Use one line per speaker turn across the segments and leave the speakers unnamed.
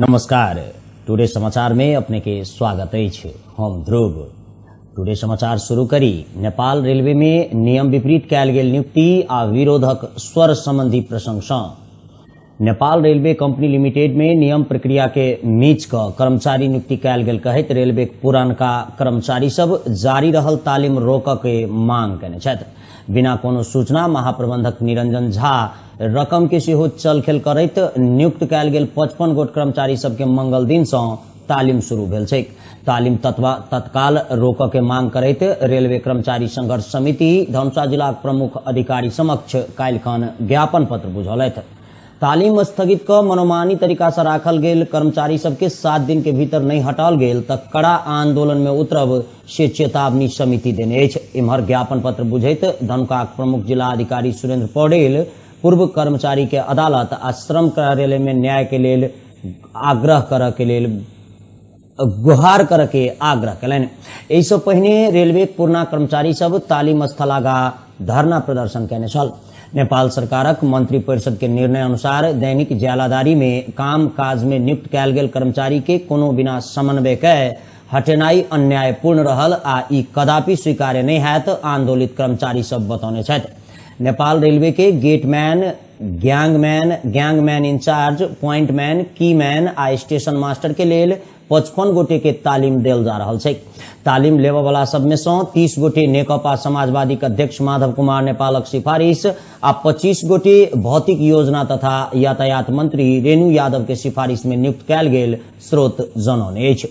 नमस्कार, टुडे समाचार में अपने के स्वागत अछि। हम ध्रुव। टुडे समाचार शुरू करी। नेपाल रेलवे में नियम विपरीत कयल गेल नियुक्ति आ विरोधक स्वर संबंधी प्रसंग सँ नेपाल रेलवे कंपनी लिमिटेड में नियम प्रक्रिया के मीच क कर्मचारी नियुक्ति कयल गेल कहैत रेलवे पुरानका कर्मचारी सब जारी रहल तालीम रोकऽ के मांग केने छथि। बिना कोनो सूचना महाप्रबंधक निरंजन झा रकम के सेहो चलखेल करैत नियुक्त कयल गेल 55 गोट कर्मचारी सबके मंगल दिन सँ तालीम शुरू भेल छै। तालीम तत्काल रोकऽ के मांग करैत रेलवे कर्मचारी संघर्ष समिति धनुषा जिलाक प्रमुख अधिकारी समक्ष काल्हिखन ज्ञापन पत्र बुझौलथि। तालीम स्थगित क मनोमानी तरीका से राखल गेल कर्मचारी सबके 7 दिन के भीतर नहीं हटाओल गेल त कड़ा आंदोलन में उतरब से चेतावनी समिति देने अछि। इम्हर ज्ञापन पत्र बुझैत धनुषाक प्रमुख जिला अधिकारी सुरेंद्र पौडेल पूर्व कर्मचारी के अदालत आ श्रम कार्यालय में न्याय के लेल आग्रह करऽ के लेल गुहार करऽ के आग्रह केलनि। एहिसँ पहिने रेलवे पुरना कर्मचारी सब तालीम स्थल आगा धरना प्रदर्शन केने छल। नेपाल सरकारक मंत्री परिषद के निर्णय अनुसार दैनिक ज्यालादारी में काम काज में नियुक्त कयल गेल कर्मचारी के कोनो बिना समन्वय के हटेनाई अन्यायपूर्ण रहल आ ई कदापि स्वीकार्य नहीं हैत आंदोलित कर्मचारी सब बतौने छथि। नेपाल रेलवे के gateman, gangman, gangman in charge, pointman, keyman आ स्टेशन मास्टर के लेल 55 गोटे के तालीम देल जा रहल छै। तालीम लेबऽ वाला सब में सँ 30 गोटे नेकपा समाजवादी के अध्यक्ष माधव कुमार नेपालक सिफारिश आ 25 गोटे भौतिक योजना तथा यातायात मंत्री रेणु यादव के सिफारिश में नियुक्त कयल गेल स्रोत जनौने अछि।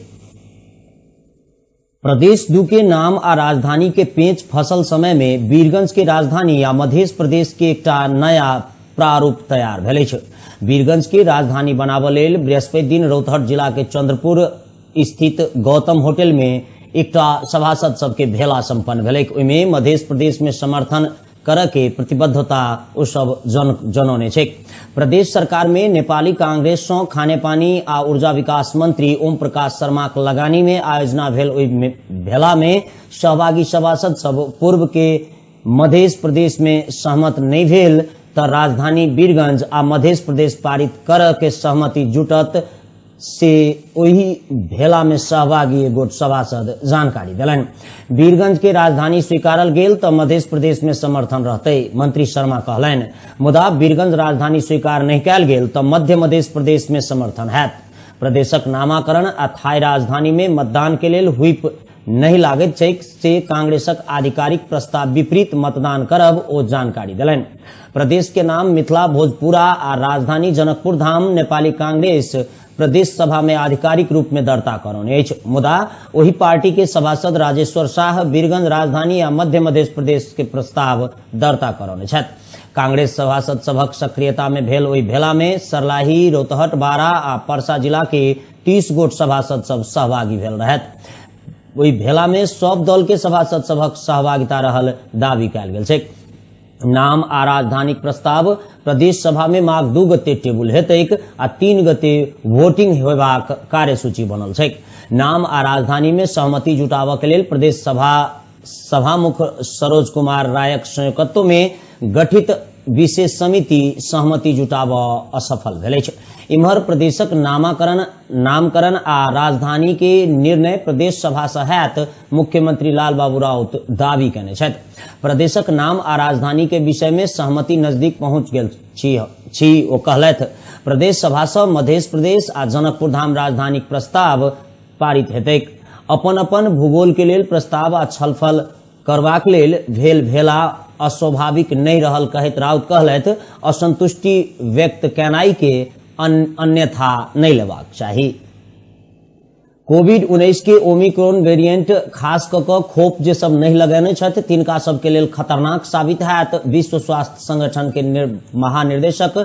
प्रदेश 2 के नाम आ राजधानी के पेच फसल समय में वीरगंज के राजधानी आ मध्य प्रदेश के एकटा नया प्रारूप तैयार भेल अछि। वीरगंज के राजधानी बनाबऽ लेल बृहस्पति दिन रौतहट जिला के चंद्रपुर स्थित गौतम होटल में एकटा सभासद सबके भेला संपन्न भेलैक। ओहिमे मध्य प्रदेश में समर्थन करऽ के प्रतिबद्धता ओ सब जनौने छै। प्रदेश सरकार में नेपाली कांग्रेस सँ खानेपानी आ ऊर्जा विकास मंत्री ओम प्रकाश शर्मा के लगानी में आयोजना भेल ओहि भेला में सहभागी सभासद सब पूर्व के मध्य प्रदेश में सहमत नहीं भेल त राजधानी वीरगंज आ मध्य प्रदेश पारित करऽ के सहमति जुटत से ओही भेला में सहभागी एगोट सभासद जानकारी देलनि। वीरगंज के राजधानी स्वीकारल गेल त मध्य प्रदेश में समर्थन रहतै मंत्री शर्मा कहलनि, मुदा वीरगंज राजधानी स्वीकार नहीं कयल गेल त मध्य मध्य प्रदेश में समर्थन हैत। प्रदेशक नामाकरण आ थाई राजधानी में मतदान के लेल हुइप नहीं लागैत छै से कांग्रेसक आधिकारिक प्रस्ताव विपरीत मतदान करब ओ जानकारी देलनि। प्रदेश के नाम मिथिला भोजपुरा आ राजधानी जनकपुर धाम नेपाली कांग्रेस प्रदेश सभा में आधिकारिक रूप में दर्ता करौने अछि, मुदा ओही पार्टी के सभासद राजेश्वर शाह वीरगंज राजधानी आ मध्य मध्य प्रदेश के प्रस्ताव दर्ता करौने छथि। कांग्रेस सभासद सभक सक्रियता में भेल ओहि भेला में सरलाही, रौतहट, बारा आ परसा जिला के 30 गोट सभासद सब सहभागी भेल रहथि। ओहि भेला में सब दल के सभासद सभक सहभागिता रहल दावी कयल गेल छै। नाम आ राजधानीक प्रस्ताव प्रदेश सभा में माघ 2 गते टेबुल हेतैक आ 3 गते वोटिंग होयबाक कार्यसूची बनल छै। नाम आ राजधानी में सहमति जुटाबऽ के लेल प्रदेश सभा सभामुख सरोज कुमार रायक संयोजकत्व में गठित विशेष समिति सहमति जुटाबऽ असफल भेल अछि। इम्हर प्रदेशक नामकरण आ राजधानी के निर्णय प्रदेश सभा से हैत मुख्यमंत्री लालबाबू राउत दावी केने छथि। प्रदेशक नाम आ राजधानी के विषय में सहमति नजदीक पहुंच गेल छी ओ कहलथि। प्रदेश सभा से मध्य प्रदेश आ जनकपुर धाम राजधानीक प्रस्ताव पारित हेतैक। अपन अपन भूगोल के लेल प्रस्ताव आ छलफल करबाक लेल भेल भेला अस्वाभाविक नहीं रहल कहैत राउत कहलथि असंतुष्टि व्यक्त केनाई के अन्यथा नहीं लेबाक चाही। कोविड-19 के ओमिक्रॉन वेरिएंट खास क क खोप जे सब नहीं लगेने छथि तिनका सबके लेल खतरनाक साबित हैत विश्व स्वास्थ्य संगठन के महानिर्देशक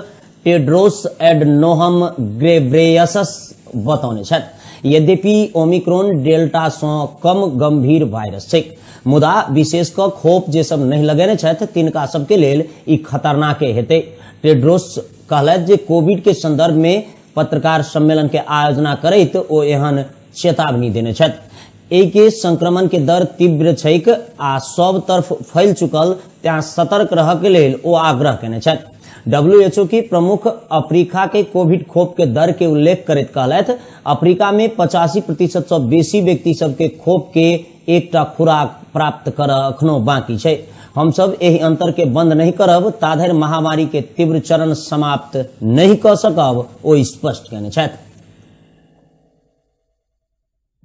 टेड्रोस एडनोहम ग्रेब्रेयसस बतौने छथि। यद्यपि ओमिक्रॉन डेल्टा सँ कम गंभीर वायरस छै, मुदा विशेष क खोप जे सब नहीं लगेने छथि तिनका सबके लेल ई खतरनाके हेतै। टेड्रोस कहलथि जे कोविड के संदर्भ में पत्रकार सम्मेलन के आयोजना करैत ओ एहन चेतावनी देने छथि। एहि के संक्रमण के दर तीव्र छैक आ सब तरफ फैल चुकल, त्यां सतर्क रहऽ के लेल ओ आग्रह केने छथि। WHO के प्रमुख अफ्रीका के कोविड खोप के दर के उल्लेख करैत कहलथि, अफ्रीका में 85% से बेसी व्यक्ति सबके खोप के एकटा खुराक प्राप्त कर अखनो बाकी छै। हम सब एहि अंतर के बंद नहीं करब ताधरि महामारी के तीव्र चरण समाप्त नहीं क सकब, ओ स्पष्ट केने छथि।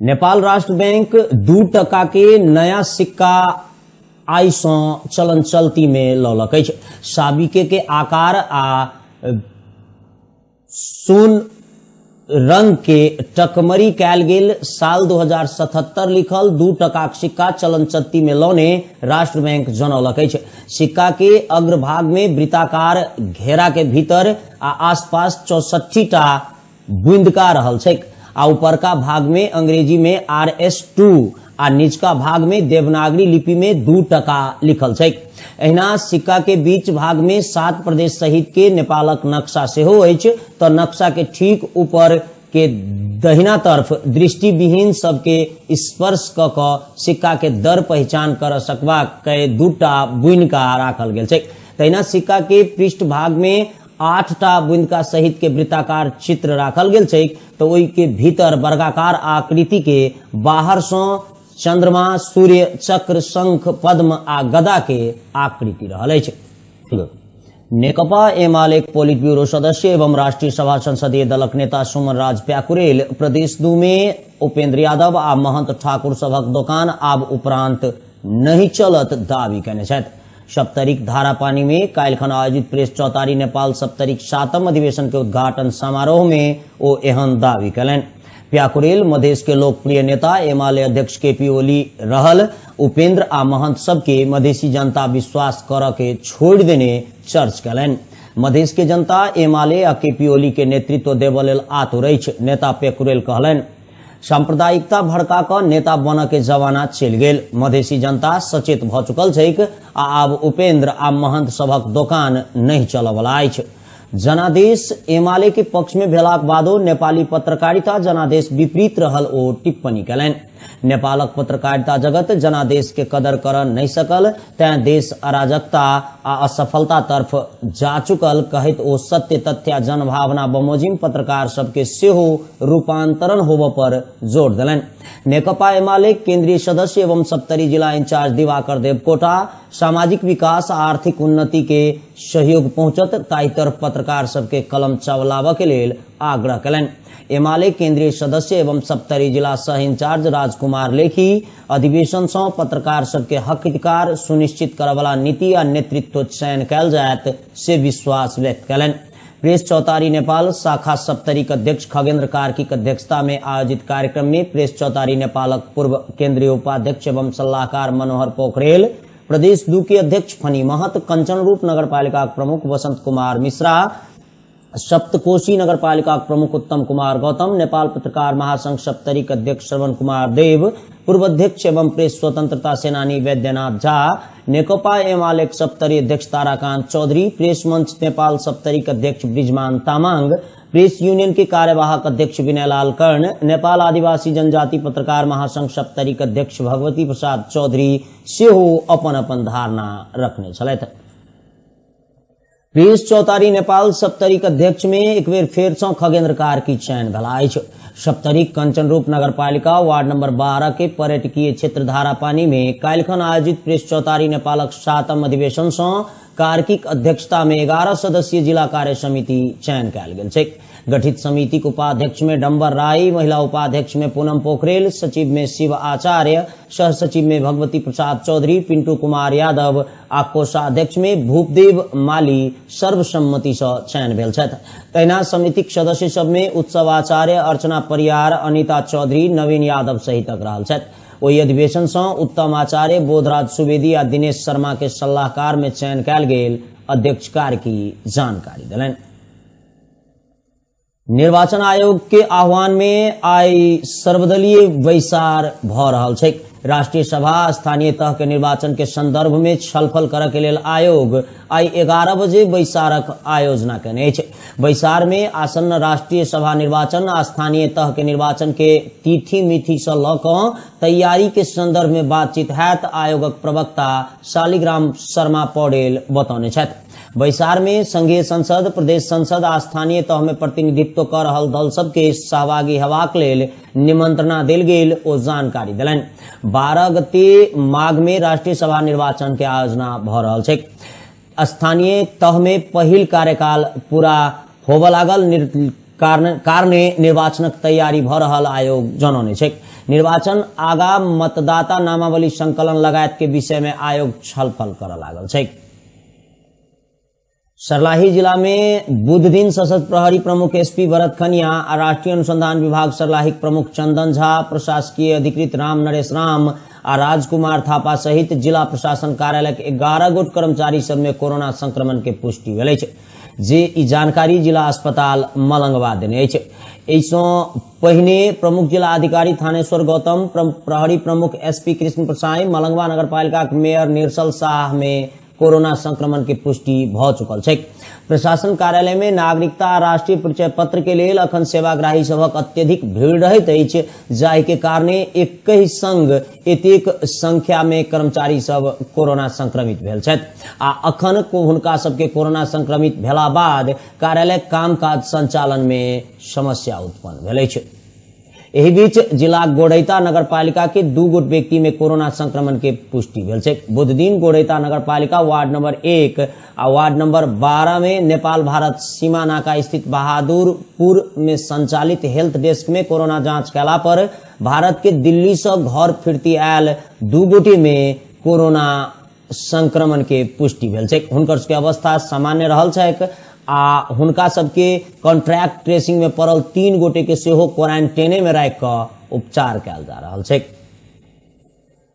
नेपाल राष्ट्र बैंक 2 टका के नया सिक्का आइ सँ चलन चलती में लौलक अछि। साबिके के आकार आ सोन रंग के टकमरी कयल गेल साल 2077 लिखल 2 टकाक सिक्का चलन चलती में लौने राष्ट्र बैंक जनौलक अछि। सिक्का के अग्रभाग में वृत्ताकार घेरा के भीतर आ आसपास 64 टा बुंदका रहल छैक आ ऊपरका भाग में अंग्रेजी में RS2 आ निचका भाग में देवनागरी लिपि में 2 टका लिखल छैक। एहिना सिक्का के बीच भाग में 7 प्रदेश सहित के नेपालक नक्शा सेहो अछि, त नक्शा के ठीक ऊपर के दहिना तरफ दृष्टिविहीन सबके स्पर्श क क सिक्का के दर पहचान कर सकबाक के 2टा बुनिका राखल गेल छैक। तहिना सिक्का के पृष्ठ भाग में 8टा बुंदका सहित के वृत्ताकार चित्र राखल गेल छैक, तो ओहि के भीतर वर्गाकार आकृति के बाहर सँ चंद्रमा, सूर्य, चक्र, शंख, पद्म आ गदा के आकृति रहल अछि। नेकपा एमाले पोलिट ब्यूरो सदस्य एवं राष्ट्रीय सभा संसदीय दलक नेता सुमन राज प्याकुरेल प्रदेश 2 में उपेंद्र यादव आ महंत ठाकुर सभक दोकान आब उपरांत नहीं चलत दावी केने छथि। सप्तरीक धारापानी में काल्हिखन आयोजित प्रेस चौतारी नेपाल सप्तरीक 7म अधिवेशन के उद्घाटन समारोह में ओ एहन दावी कयलनि। प्याकुरेल मधेश के लोकप्रिय नेता एमाले अध्यक्ष केपी ओली रहल उपेंद्र आ महंत सबके मधेसी जनता विश्वास कर के छोड़ देने चर्च कयलनि। मधेश के जनता एमाले आ केपी ओली के नेतृत्व देबऽ लेल आतुर अछि, नेता प्याकुरेल कहलनि। सांप्रदायिकता भड़का क नेता बनऽ के जमाना चलि गेल, मधेसी जनता सचेत भऽ चुकल छैक आ आब उपेंद्र आ महंत सभक दोकान नहीं चलऽवला अछि। जनादेश एमाले के पक्ष में भेलाक बादो नेपाली पत्रकारिता जनादेश विपरीत रहल ओ टिप्पणी कयलनि। नेपालक पत्रकारिता जगत जनादेश के कदर कर नहीं सकल, तैं देश अराजकता आ असफलता तरफ जा चुकल कहैत ओ सत्य तथ्य जनभावना बमोजिम पत्रकार सबके सेहो रूपांतरण होबऽ पर जोर देलनि। नेकपा एमाले केंद्रीय सदस्य एवं सप्तरी जिला इंचार्ज दिवाकर देवकोटा सामाजिक विकास आ आर्थिक उन्नति के सहयोग पहुंचत ताहि तरफ पत्रकार सबके कलम चलाबऽ के लेल आग्रह कयलनि। एमाले केंद्रीय सदस्य एवं सप्तरी जिला सह इंचार्ज राजकुमार लेखी अधिवेशन सँ पत्रकार सबके हक अधिकार सुनिश्चित करऽवला नीति आ नेतृत्व चयन कयल जायत से विश्वास व्यक्त कयलनि। प्रेस चौतारी नेपाल शाखा सप्तरीक अध्यक्ष खगेंद्र कार्कीक अध्यक्षता में आयोजित कार्यक्रम में प्रेस चौतारी नेपालक पूर्व केंद्रीय उपाध्यक्ष एवं सलाहकार मनोहर पोखरेल, प्रदेश 2 के अध्यक्ष फनी महत, कंचन रूप नगरपालिका प्रमुख वसंत कुमार मिश्रा, सप्तकोशी नगरपालिका प्रमुख उत्तम कुमार गौतम, नेपाल पत्रकार महासंघ सप्तरीक अध्यक्ष श्रवण कुमार देव, पूर्व अध्यक्ष एवं प्रेस स्वतंत्रता सेनानी वैद्यनाथ झा, नेकपा एमाले सप्तरी अध्यक्ष ताराकांत चौधरी, प्रेस मंच नेपाल सप्तरीक अध्यक्ष ब्रिजमान तामांग, प्रेस यूनियन के कार्यवाहक अध्यक्ष विनयलाल कर्ण, नेपाल आदिवासी जनजाति पत्रकार महासंघ सप्तरीक अध्यक्ष भगवती प्रसाद चौधरी सेहो अपन अपन धारणा रखने छलथि। प्रेस चौतारी नेपाल सप्तरीक अध्यक्ष में एक बेर फेर सँ खगेंद्र कार्की चयन भेला अछि। सप्तरी कंचन रूप नगरपालिका वार्ड नंबर 12 के पर्यटकीय क्षेत्र धारापानी में काल्हिखन आयोजित प्रेस चौतारी नेपालक 7म अधिवेशन सँ कार्कीक अध्यक्षता में 11 सदस्यीय जिला कार्य समिति चयन कयल गेल छैक। गठित समितिक उपाध्यक्ष में डम्बर राई, महिला उपाध्यक्ष में पूनम पोखरेल, सचिव में शिव आचार्य, सह सचिव में भगवती प्रसाद चौधरी, पिंटू कुमार यादव आ कोषाध्यक्ष में भूपदेव माली सर्वसम्मति सँ चयन भेल छथि। तहिना समितिक सदस्य सब में उत्सव आचार्य, अर्चना परियार, अनिता चौधरी, नवीन यादव सहितक रहल छथि। ओहि अधिवेशन सँ उत्तम आचार्य, बोधराज सुवेदी आ दिनेश शर्मा के सलाहकार में चयन कयल गेल अध्यक्ष कार्की जानकारी देलनि। निर्वाचन आयोग के आह्वान में आई सर्वदलीय बैसार भ रहल छैक। राष्ट्रीय सभा स्थानीय तह के निर्वाचन के संदर्भ में छलफल करऽ के लेल आयोग आई 11 बजे बैसारक आयोजना केने अछि। बैसार में आसन्न राष्ट्रीय सभा निर्वाचन आ स्थानीय तह के निर्वाचन के तिथि मिथि से लऽ कऽ तैयारी के संदर्भ में बातचीत हैत, आयोगक प्रवक्ता शालिग्राम शर्मा पौडेल बतौने छथि। बैसार में संघीय संसद, प्रदेश संसद आ स्थानीय तह में प्रतिनिधित्व क रहल दल सबके सहभागी हेबाक लेल निमंत्रणा देल गेल ओ जानकारी देलनि। 12 गते माघ में राष्ट्रीय सभा निर्वाचन के आयोजना भ रहल छै। स्थानीय तह में पहिल कार्यकाल पूरा होबऽ लागल कारणे निर्वाचनक तैयारी भ रहल आयोग जनौने छै। निर्वाचन आगा मतदाता नामावली संकलन लगायत के विषय में आयोग छलफल करऽ लागल छै। सर्लाही जिला में बुध दिन सशस्त्र प्रहरी प्रमुख एसपी भरत खनिया आ राष्ट्रीय अनुसंधान विभाग सर्लाही प्रमुख चंदन झा, प्रशासकीय अधिकृत राम नरेश राम आ राजकुमार थापा सहित जिला प्रशासन कार्यालय के 11 गोट कर्मचारी सब में कोरोना संक्रमण के पुष्टि भेल अछि, जे ई जानकारी जिला अस्पताल मलंगवा देने अछि। एहिसँ पहिने प्रमुख जिला अधिकारी थानेश्वर गौतम, प्रहरी प्रमुख एसपी कृष्ण प्रसाई, मलंगवा नगरपालिका के मेयर निरसल शाह में कोरोना संक्रमण के पुष्टि भ चुकल छै। प्रशासन कार्यालय में नागरिकता आ राष्ट्रीय परिचय पत्र के लेल अखन सेवाग्राही सभक अत्यधिक भीड़ रहैत अछि, जाहि के कारणे एकहि संग एतेक संख्या में कर्मचारी सब कोरोना संक्रमित भेल छथि आ अखन हुनका सबके कोरोना संक्रमित भेला बाद कार्यालय कामकाज संचालन में समस्या उत्पन्न भेल अछि। एहि बीच जिला गोड़ैता नगरपालिका के 2 गोट व्यक्ति में कोरोना संक्रमण के पुष्टि भेल छै। बुध दिन गोड़ैता नगरपालिका वार्ड नंबर 1 आ वार्ड नंबर 12 में नेपाल भारत सीमा नाका स्थित बहादुरपुर में संचालित हेल्थ डेस्क में कोरोना जांच कयला पर भारत के दिल्ली से घर फिरती आयल 2 गोटे में कोरोना संक्रमण के पुष्टि भेल छै। हुनकर सबके अवस्था सामान्य रहल छैक आ हुनका सबके कॉन्ट्रैक्ट ट्रेसिंग में पड़ल 3 गोटे के सेहो क्वारंटाइन में राखि कऽ उपचार कयल जा रहल छै।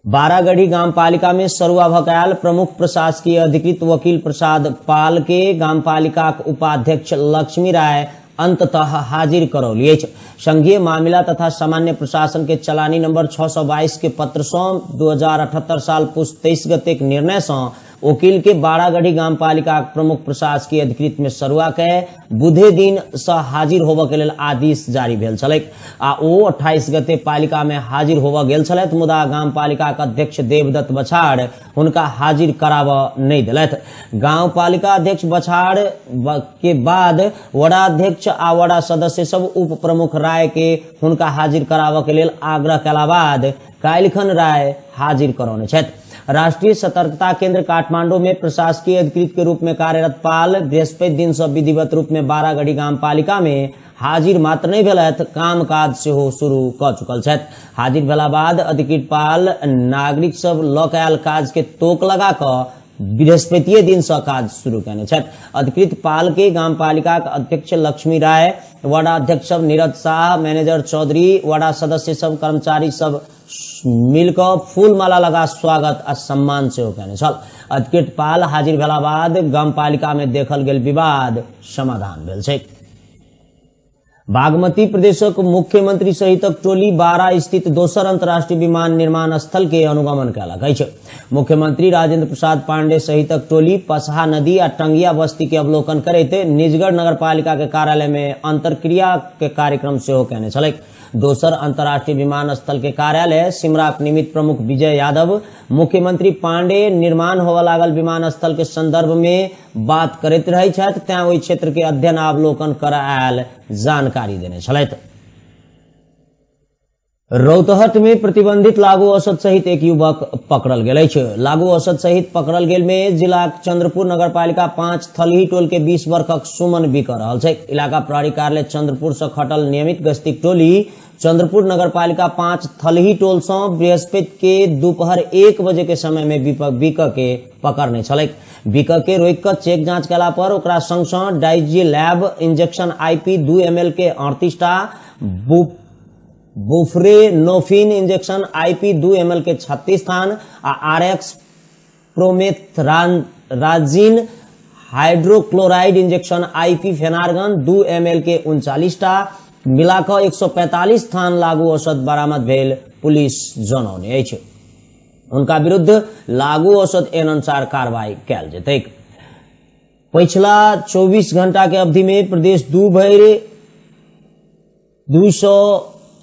बारागढ़ी गामपालिका में सरुआ भऽ आयल प्रमुख प्रशासकीय अधिकृत वकील प्रसाद पाल के गामपालिकाक उपाध्यक्ष लक्ष्मी राय अंततः हाजिर करौली अछि। संघीय मामिला तथा सामान्य प्रशासन के चलानी नंबर 622 के पत्र सँ 2078 साल पुस 23 गते के निर्णय सँ वकील के बारागढ़ी गामपालिका प्रमुख प्रशासकीय अधिकृत में सरुआ के बुधे दिन सँ हाजिर होबऽ के लेल आदेश जारी भेल छलैक आ ओ 28 गते पालिका में हाजिर होबऽ गेल छलथि, मुदा गामपालिका के अध्यक्ष देवदत्त बछाड़ हुनका हाजिर कराबऽ नहि देलथि। गामपालिका अध्यक्ष बछाड़ के बाद वडा अध्यक्ष आ वडा सदस्य सब उप प्रमुख राय के हुनका हाजिर कराबऽ के लेल आग्रह कयला बाद काल्हिखन राय हाजिर करौने छथि। राष्ट्रीय सतर्कता केंद्र काठमांडू में प्रशासकीय अधिकृत के रूप में कार्यरत पाल बृहस्पति दिन से विधिवत रूप में बारागढ़ी गामपालिका में हाजिर मात्र नहीं भेलथि, कामकाज सेहो शुरू क चुकल छथि। हाजिर भेला बाद अधिकृत पाल नागरिक सब लऽ के आयल काज के तोक लगा कऽ बृहस्पतिये दिन से काज शुरू कयने छथि। अधिकृत पाल के गामपालिका के अध्यक्ष लक्ष्मी राय, वडा अध्यक्ष सब नीरज शाह, मैनेजर चौधरी, वडा सदस्य सब, कर्मचारी सब मिलकऽ फूल माला लगा स्वागत आ सम्मान सेहो कयने छल। अधिकृत पाल हाजिर भेला बाद गामपालिका में देखल गेल विवाद समाधान भेल छै। बागमती प्रदेशक मुख्यमंत्री सहितक टोली बारा स्थित दोसर अंतर्राष्ट्रीय विमान निर्माण स्थल के अनुगमन कयलक अछि। मुख्यमंत्री राजेंद्र प्रसाद पांडे सहितक टोली पसहा नदी आ टंगिया बस्ती के अवलोकन करैत निजगढ़ नगरपालिका के कार्यालय में अंतरक्रिया के कार्यक्रम सेहो कयने छलैक। दोसर अंतर्राष्ट्रीय विमानस्थल के कार्यालय सिमराक निमित्त प्रमुख विजय यादव मुख्यमंत्री पांडे निर्माण होबय लागल विमानस्थल के संदर्भ में बात करैत रहै छथि, तें ओहि क्षेत्र के अध्ययन अवलोकन करय आयल जानकारी देने छलथि। रौतहट में प्रतिबंधित लागू औषध सहित एक युवक पकड़ल गेल अछि। लागू औषध सहित पकड़ल गेल में जिला चंद्रपुर नगरपालिका 5 थलही टोल के 20 वर्षक सुमन बिक रहल छै। इलाका प्रहरी कार्यालय चंद्रपुर से खटल नियमित गश्तीक टोली चंद्रपुर नगरपालिका 5 थलही टोल से बृहस्पति के दोपहर 1 बजे के समय में बिक के पकड़ने छलैक। बिक के रोकि कऽ चेक जांच कयला पर ओकरा संग सँ डाइजी लैब इंजेक्शन आईपी 2 ml के 38 टा, बुफ्रेनोफिन इंजेक्शन आईपी 2 ml के 36 थान आ Rx promethazine hydrochloride injection IP Phenergan 2 ml के 39 टा मिलाकऽ 145 थान लागू औषध बरामद भेल पुलिस जनौने अछि। हुनका विरुद्ध लागू औषध एन अनुसार कार्रवाई कयल जेतैक। पछिला 24 घंटा के अवधि में प्रदेश 2 भरि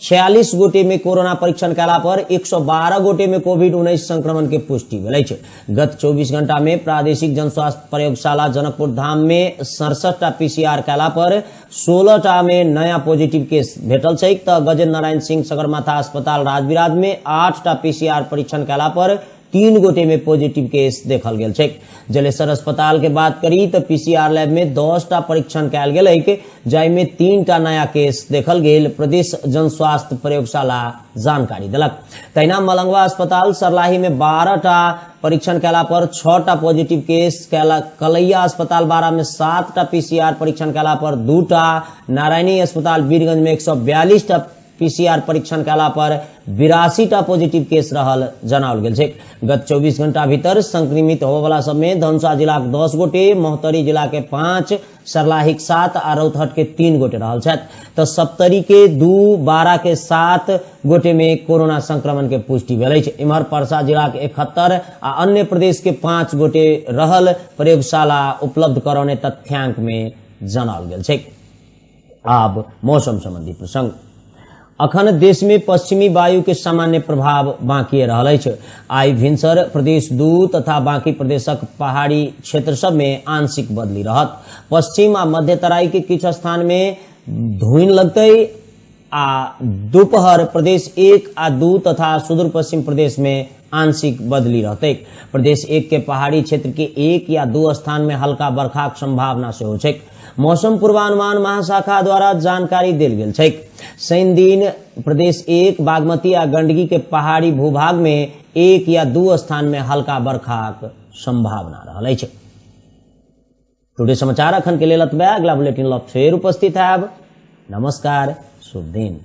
146 गोटे में कोरोना परीक्षण कयला पर 112 गोटे में कोविड-19 संक्रमण के पुष्टि भेल अछि। गत 24 घंटा में प्रादेशिक जनस्वास्थ्य प्रयोगशाला जनकपुर धाम में 67 टा पीसीआर कयला पर 16 टा में नया पॉजिटिव केस भेटल छै। तऽ गजेन्द्र नारायण सिंह सगरमाथा अस्पताल राजविराज में 8 टा पीसीआर परीक्षण कयला पर 3 गोटे में पॉजिटिव केस देखल गेल छै। जलेसर अस्पताल के बात करी तऽ पीसीआर लैब में 10 टा परीक्षण कयल गेल अछि, जाहिमे 3 टा नया केस देखल गेल प्रदेश जनस्वास्थ्य प्रयोगशाला जानकारी देलक। तहिना मलंगवा अस्पताल सरलाही में 12 टा परीक्षण कयला पर 6 टा पॉजिटिव केस, कलैया अस्पताल 12 में 7 टा पीसीआर परीक्षण कयला पर 2 टा, नारायणी अस्पताल वीरगंज में 142 टा पीसीआर परीक्षण कयला पर 82 टा पॉजिटिव केस रहल जनाओल गेल छै। गत 24 घंटा भीतर संक्रमित होबयवला सब में धनुषा जिलाक 10 गोटे, महोत्तरी जिला के 5, सरलाहीक 7 आ रौतहट के 3 गोटे रहल छथि। तऽ सप्तरी के 2, 12 के 7 गोटे में कोरोना संक्रमण के पुष्टि भेल अछि। इम्हर परसा जिलाक 71 आ अन्य प्रदेश के 5 गोटे रहल प्रयोगशाला उपलब्ध करौने तथ्यांक में जनाओल गेल छै। आब मौसम संबंधी प्रसंग। अखन देश में पश्चिमी वायु के सामान्य प्रभाव बाकी रहल अछि। आइ भिनसर प्रदेश 2 तथा बाकी प्रदेशक पहाड़ी क्षेत्र सब में आंशिक बदली रहत। पश्चिम आ मध्य तराई के किछु स्थान में धुइन लगतै आ दोपहर प्रदेश 1 आ 2 तथा सुदूर पश्चिम प्रदेश में आंशिक बदली रहतै। प्रदेश 1 के पहाड़ी क्षेत्र के 1 या 2 स्थान में हल्का बरखाक संभावना सेहो छै। मौसम पूर्वानुमान महाशाखा द्वारा जानकारी देल गेल छै। शनि दिन प्रदेश 1, बागमती आ गंडकी के पहाड़ी भूभाग में 1 या 2 स्थान में हल्का बरखाक संभावना रहल अछि। टुडे समाचार अखन के लेल एतबे। अगला बुलेटिन लऽ फेर उपस्थित हैब। नमस्कार, शुभ दिन।